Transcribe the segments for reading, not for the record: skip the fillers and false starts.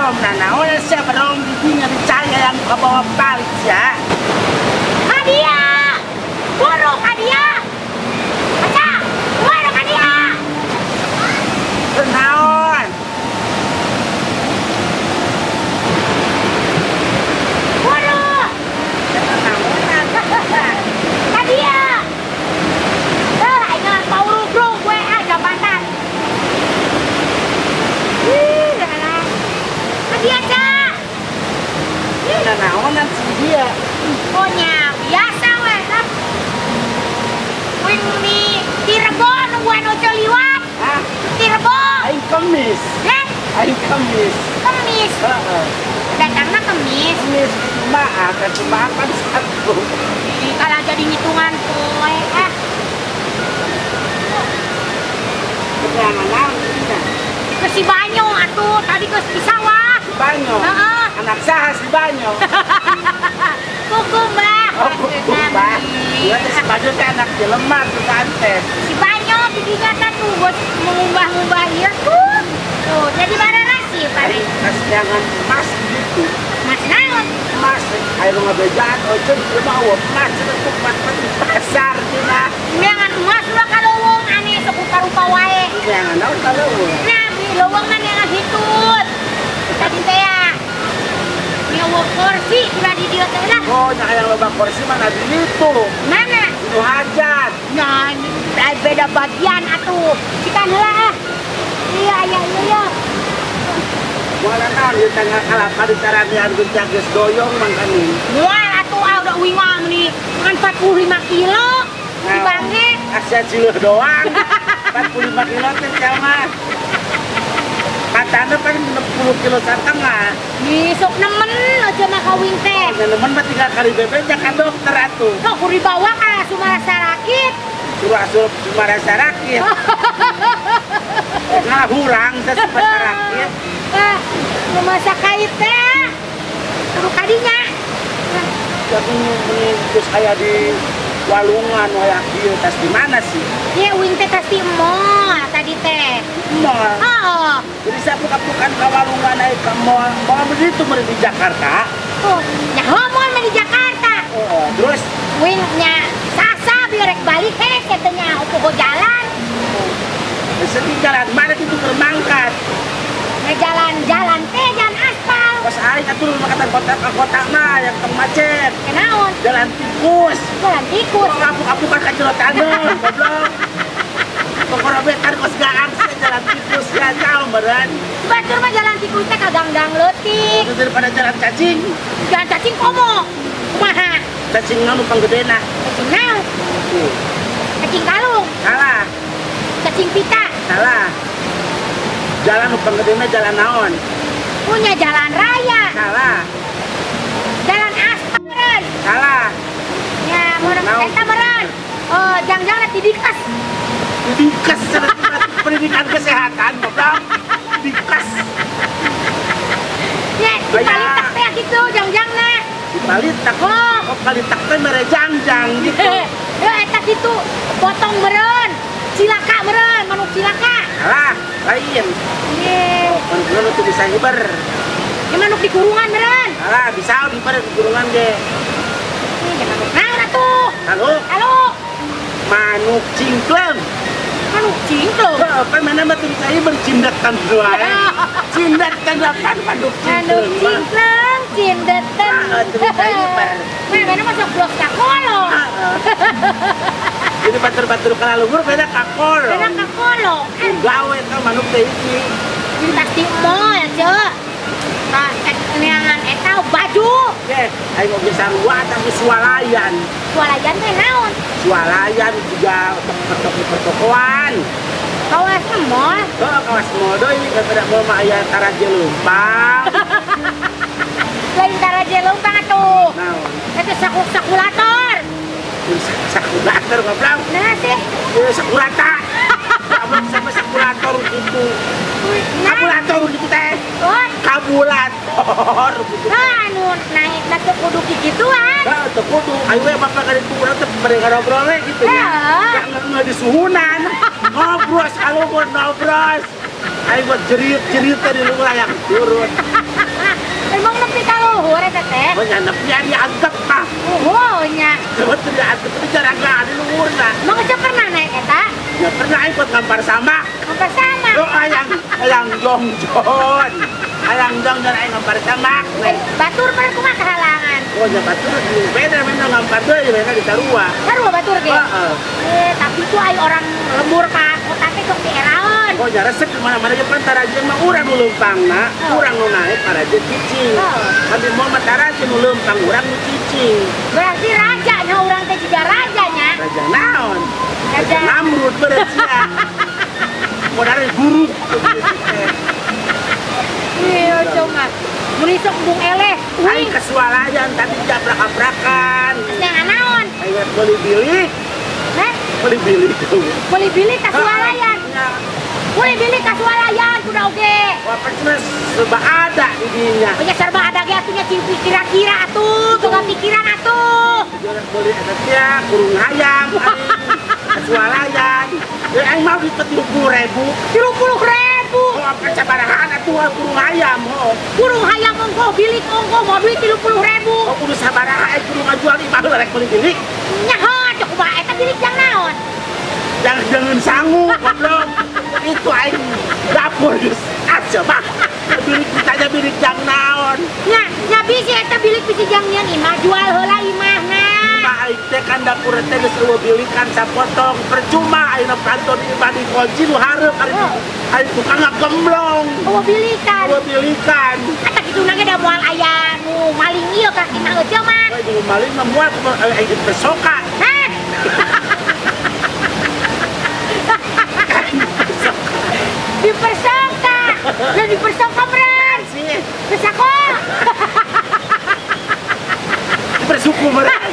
Badrom nanaon sia badrom di dinya dicari yang kabawa balik sia. Kadia. Buru kadia. Aca, buru kadia. Naon? Buru. Naonan? Kadia. Heuh, aing paurugrug we ah jabatan. Ih, alah. Kadia, Ca. Naonan si dia? Pokoknya biasa we lah. Wing di Rebo nungguan ojo liwat. Hah? Di Rebo. Aing kemis. Hah? Aing kemis. Kemis. Heeh. Datangna kemis. Kemis Jumaat, kan Jumaat kan Sabtu. Ih, kalau jadi ngitungan poe ah. Keterangan naon jadinya? Ke si Banyo atuh, tadi ke si sawah. Si Banyo. Heeh. Anak saha si Banyo? Kuku mbah. Oh, kuku mbah. Iya, si Banyo teh anak jelema tuh tante. Si Banyo bibinya teh tuh buat mengubah-ngubah ieu tuh. Tuh, jadi bararasi paling. Jangan emas gitu. Mas naon? Emas, ayo nu ngabejaan ojo jelema eueuh emas cenah tuh di pasar cenah. Neangan emas ulah ka leuweung aneh sok rupa-rupa wae. Neangan naon ka leuweung? Nah, di leuweung neangan hitut. Tadi teh ya. Nyewa kursi udah di dieu teh lah. Oh, nya hayang loba kursi mana di ditu. Mana? Nu hajat. Nah, beda bagian atuh. Sikan heula ah. Iya, iya, iya. Moal naon ieu tangga kalapa di taranian gencang geus doyong mangkaning. Moal atuh ah udah uing mah meuni ngan 45 kilo. Di bangge. Asa cileuh doang. 45 kilo teh mah. Patana paling 60 kilo setengah. Ih, sok nemen aja mah kawin teh. Oh, nemen mah tinggal kali bebeja ka dokter atuh. Sok kudu dibawa ka Sumarasa Rakit. Suruh Sumarasa Rakit. Nah, hurang teh Sumarasa Rakit. Ah, nu masak kait teh. Kudu kadinya. Tapi terus aya di walungan aya kieu tas di mana sih? Ye uing teh tas di mall tadi teh. Mall. Heeh. Jadi saya buka-bukan ke walungan naik ke mall. Mall begitu mah di Jakarta. Oh, nya mall mah di Jakarta. Oh, terus uing nya sasa biar rek balik heh katanya opo jalan. Sedih jalan mana itu bermangkat. Nah, jalan-jalan teh jalan aspal. Pas aing atuh makatan kota ke kota mah yang tong macet. Kenaon? Jalan tikus. Jalan tikus. Kapuk-kapukan ka jero taneuh, goblok. Pokorobetan kos gaang sih jalan tikus ya jauh meureun. Batur mah jalan tikus teh ka ganggang leutik. Itu daripada jalan cacing. Jalan cacing komo. Kumaha? Cacing naon nu panggedena? Cacing naon? Cacing kalung. Salah. Cacing pita. Salah. Jalan nu panggedena jalan naon? Punya jalan raya. Salah. Jalan aspal meureun. Salah. Ya, meureun eta meureun. Oh, jang-jang di Dikes. Dikes pendidikan kesehatan, goblok. Dikes. Ya, di Palitak teh gitu, jang-jangna. Di Palitak. Oh, oh Palitak teh mere jang-jang gitu. Heuh, eta kitu potong meureun. Cilaka meureun, manuk cilaka. Salah, lain. Ye. Manuk teu bisa hiber. Ya manuk di kurungan meureun. Salah, bisa hiber di kurungan ge. Ih, manuk naon atuh? Halo. Halo. Manuk cingkleung. Manuk cingkleung. Heeh, pan mana mah teu bisa hiber cindetan wae. Cindetan lapan manuk cingkleung. Manuk cingkleung, cindetan. Heeh, teu bisa hiber. Nah, mana masuk blok kakolong. Heeh. Jadi batur-batur kalalungur beda kakolong. Beda kakolong. Gawe tah manuk teh hiji. Jadi pasti mall, Ceu. Tah neangan eta baju. Ye, aing oge sarua tapi swalayan. Swalayan teh naon? Swalayan juga toko pertokoan. Kawas mall? Heeh, kawas mall deui daripada mall mah aya Taraje Leumpang. Lain Taraje Leumpang atuh. Naon? Eta sakulator. Sakulator goblok. Nah sih. Sakulata. Goblok sampai sakulator gitu. Kabulator gitu teh. Oh, kabulator gitu. Nah, anu naik na teu kudu kikituan. Heeh, teu kudu. Ayo we bapak ka ditu urang teh bade ngobrol we gitu ya. Jangan disuhunan. Ngobrol kalau ngobrol. Aing buat jerit-jerit tadi lu hayang turun. Emang nepi ka luhur eta teh? Oh nya nepi diantep tah. Oh nya. Coba teu diantep teh jarang di luhurna. Emang Ece pernah naik eta? Ya pernah aing buat ngampar sama. Ngampar sama. Oh hayang hayang jongjon. Hayang jongjon aing ngampar sama. Batur pernah kumaha kehalangan? Oh nya batur beda mana ngampar deui beda di Sarua. Sarua batur ge? Heeh. Tapi itu aing orang lembur ka kota teh sok dieraeun. Oh nya resep di mana-mana ge pan taraje mah urang nu leumpangna, urang nu naik taraje cicing. Tapi moal mah taraje nu leumpang urang nu cicing. Berarti raja nya urang teh juga rajanya. Raja naon? Raja Namrud berarti sia. Modalnya buruk. Iya cuma mun isuk embung eleh. Aing kesualayan tadi jabrak-abrakan. Jangan naon? Aing beli bilik. Hah? Beli bilik. Beli bilik kasualayan. Beli bilik kasualayan kuda oge. Wah percuma serba ada di dinya. Punya serba ada ge atuh nya kira-kira atuh, boga pikiran atuh. Beli eta sia kurung hayam aing. Kasualayan. Ya aing mau duit 30.000. 30.000. Oh, apa sabarahaan atuh kurung hayam oh. Kurung hayam ongkoh bilik ongkoh mau duit 30.000. Oh, kudu sabaraha aing kudu ngajual imah heula rek beli bilik. Nyaho atuh kumaha eta bilik jang naon? Jangan sangu goblok. Itu aing dapur geus aja mah. Bilik ditanya bilik jang naon? Nya, nya bisi eta bilik bisi jang nyeun imah jual heula imahna. Aing teh kan dapur teh geus eueuh bilikan sapotong percuma ayeuna panton imah dikunci nu hareup ari ari tukang ngagemblong. Eueuh bilikan. Eueuh bilikan. Eta kituna ge da moal aya nu maling ieu ka imah eueuh mah. Nu maling mah moal aing dipersoka. Hah? Dipersoka. Ya dipersoka meureun. Sih. Persako. Dipersuku meureun.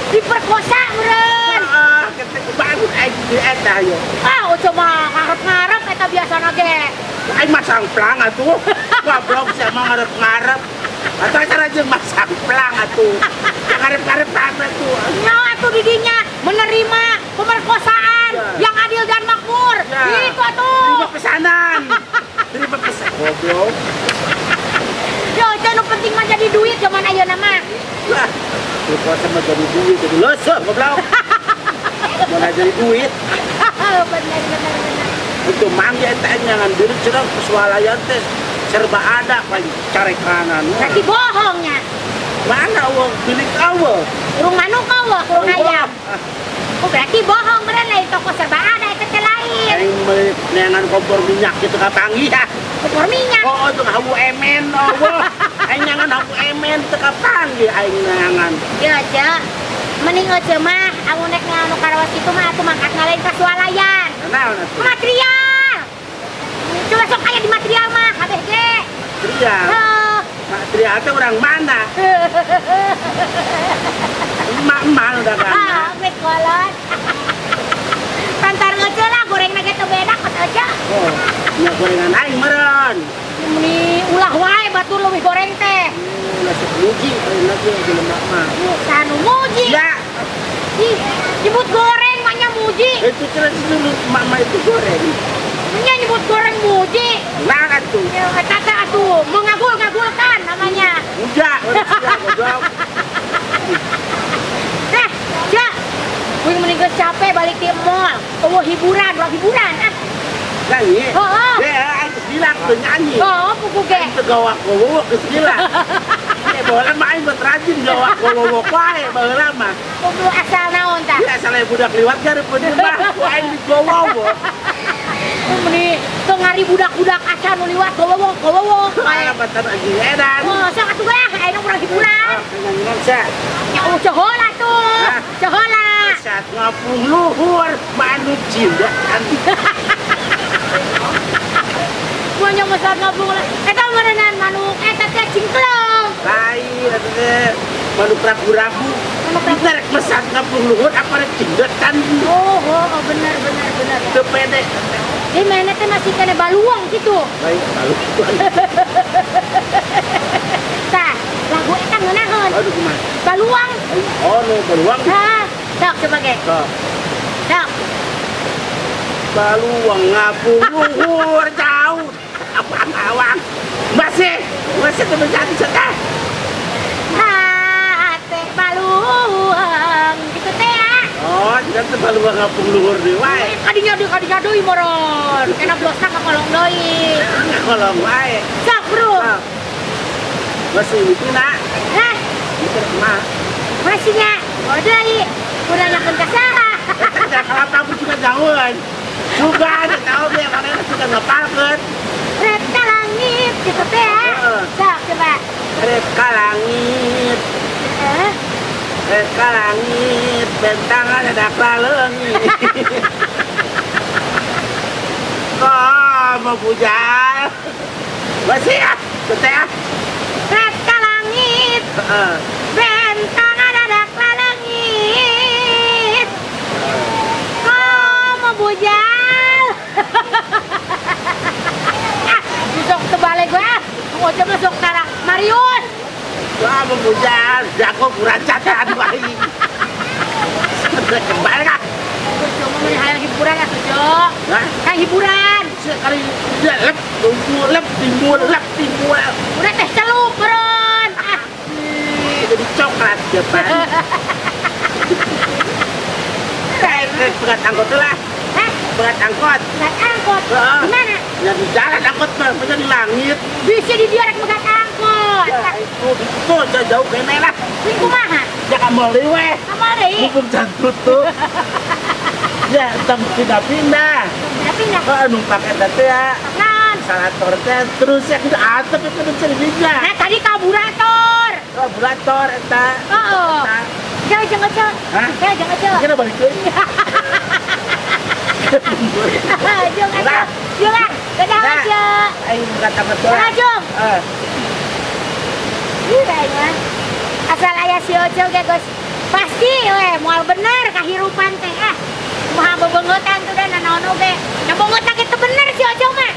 Diperkosa meureun. Heeh, ketek bangun aing di eta yo. Ah, ojo mah ngarep-ngarep eta biasana ge. Aing masang plang atuh. Goblok sia mah ngarep-ngarep. Atuh cara jeung masang plang atuh. Ngarep-ngarep atuh. Nya atuh di dinya menerima pemerkosaan yang adil dan makmur. Gitu atuh. Terima pesanan. Terima pesanan. Goblok. Yo, itu nu penting mah jadi duit zaman ayeuna mah. Lah, berpuasa mah jadi duit, jadi leuseum goblok. Mun jadi duit. Bener bener bener. Itu mangga eta nyangan diri cenah kesualayan teh serba ada paling carekanan. Berarti bohongnya. Mana eueuh bilik eueuh? Kurung manuk eueuh, kurung ayam. Oh berarti bohong bener lain toko serba ada eta teh lain. Aing meuli neangan kompor minyak kitu kapanggih ah. Kompor minyak. Oh, itu hawu emen eueuh. Aing nyangan hawu emen teu kapanggih aing neangan. Ya aja. Mending aja mah amun rek anu karawas kitu mah atuh mangkat ngalain ka swalayan. Naon atuh? Material. Coba sok aya di material mah kabeh ge. Material. Heuh. Material teh urang mana? Emak-emak nu dagangna. Ah, geus kolot. Pantar ngece lah gorengna ge teu beda kos aja. Oh, nya gorengan aing meureun. Meni ulah wae batur leuwih goreng teh. Ulah sok muji ayeuna ge jelema mah. Sanu muji. Ya. Ih, nyebut goreng mah nya muji. Itu cenah emak-emak itu goreng. Nya nyebut goreng muji. Nah atuh. Ya eta teh atuh mengagul-ngagulkan namanya. Udah, udah goblok. Nah, Ja. Kuing mending geus capek balik di mall. Eueuh hiburan, urang hiburan ah. Nyanyi? Heeh. Ya, aing geus bilang teu nyanyi. Heeh, pugu ge. Aing teu gawak gowok geus bilang. Eh, baheula mah aing buat rajin gawak gowok wae baheula mah. Kudu asal naon tah? Ieu asal budak liwat gareupeun mah ku aing digowok. Meni teu ngari budak-budak acan nu liwat gowok gowok wae. Batan anjing edan. Oh, sok atuh ge, ayeuna urang hiburan. Nyanyi sia. Ya oh, heula tuh. Heula. Saat ngapung luhur manuk cintaan. Monyong mesat ngapung eta meureunan manuk eta teh cingklong. Lain eta teh manuk ragu-ragu. Kita rek mesat ngapung luhur apa rek cindetan. Oh, oh, bener bener bener. Teu pede. Di mana teh masih kena baluang gitu. Baik, baluang. Tah, lagu eta ngeunaheun. Aduh kumaha? Baluang. Oh, nu baluang. Hah. Sok coba ge. Sok. Sok. Baluang ngapung luhur jauh. Awang-awang. Masih temen jadi seteh. Hate baluang gitu teh ya. Oh, tidak teh baluang ngapung luhur deui wae. Kadinya deui moron. Kena blosna ka kolong deui. Kolong wae. Sok, Bro. Masih itu nak. Hah? Itu mah. Masihnya. Oh deui. Kurang lakukan ka saha. Teh kalapa juga jauhan. Juga ada tahu deh mana suka ngapalkeun. Rek ka langit gitu teh ya. Sok coba. Rek ka langit. Rek ka langit, bentangan ada kaleungit. Kok mau bujal. Masih ah, teh ah. Rek ka langit. Bentangan ada kaleungit. Kok mau bujal. Ah, besok terbalik gue ah. Ngoceh masuk tarak Marius. Wah, membujal, jago kurang catatan bayi. Kembali kah? Cuma mau hayang hiburan ah, Cok. Hah? Kayak hiburan. Sekali lep, timbul, lep, timbul, lep, timbul. Udah teh celup, beron. Ah. Jadi coklat depan. Kayak pegat angkot lah. Hah? Pegat angkot. Pegat angkot? Gimana? Ya di jalan angkot mah, punya di langit. Bisa di dia rek megat angkot. Ya, itu jauh kene lah. Ini kumaha? Ya ka mall deui weh. Ka mall deui. Mumpung can tutup. Ya, tong pindah-pindah. Pindah-pindah. Oh, numpak eta teh ya. Naon? Salator teh terus ya kudu atep itu mencari bija. Nah, tadi karburator. Karburator eta. Heeh. Jauh jangan aja. Hah? Jauh jangan aja. Kira balik deui. Jung aja. Jung ah. Dadah aja. Aing kata betul. Dadah Jung. Heeh. Ih kayaknya. Asal aya si Ojo ge geus pasti we moal bener kahirupan teh ah. Kumaha bebengetan tuh dan nanaon oge. Nah beungeutna ge teu bener si Ojo mah.